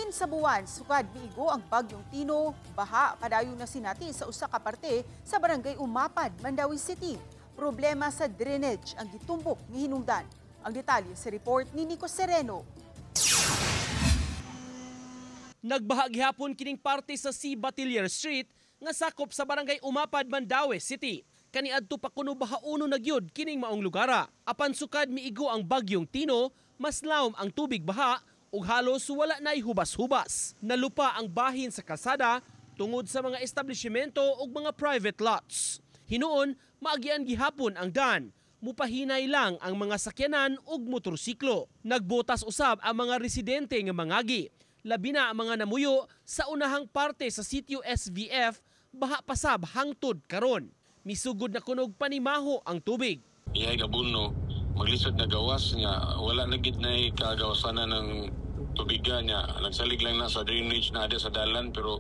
Labing sa buwan, sukad miigo ang bagyong Tino, baha padayon na sinati sa usa ka parte sa barangay Umapad, Mandaue City. Problema sa drainage ang gitumbok nga hinungdan. Ang detalye sa report ni Nico Sereno. Nagbaha gihapon kining parte sa C. Batiller Street nga sakop sa barangay Umapad, Mandaue City. Kaniadto pa kuno bahauno na gyud kining maong lugara. Apan sukad miigo ang bagyong Tino, mas lawom ang tubig baha ug halos wala na'y hubas-hubas. Nalupa ang bahin sa kalsada tungod sa mga establishmento ug mga private lots. Hinuon, maagian gihapon ang dan. Mupahinay lang ang mga sakyanan ug motorsiklo. Nagbotas usab ang mga residente nga mangagi. Labi na ang mga namuyo sa unahang parte sa sitio SVF, baha pasab hangtod karon. Misugod na kunog panimaho ang tubig. Iyay gabuno, maglisod na gawas nga wala na gid na kagawasan ng tubiga niya. Nagsalig lang na sa drainage na sa dalan pero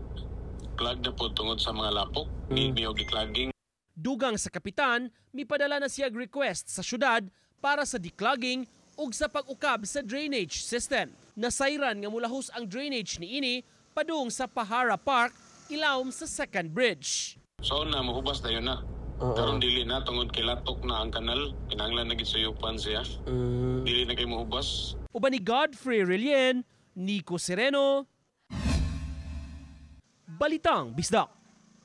clog na po tungod sa mga lapok. Need og clogging. Dugang sa kapitan, mipadala na siya request sa syudad para sa declogging ug sa pag-ukab sa drainage system. Nasayran nga mulahos ang drainage niini padung sa Pahara Park ilawom sa second bridge. So na mahubas dayon na. Karon dili na tungod kay latok na ang kanal, kinahanglan na gid suyupan siya. Dili na kay mohubas. Uban ni Godfrey Relien, Nico Sereno, Balitang Bisdak.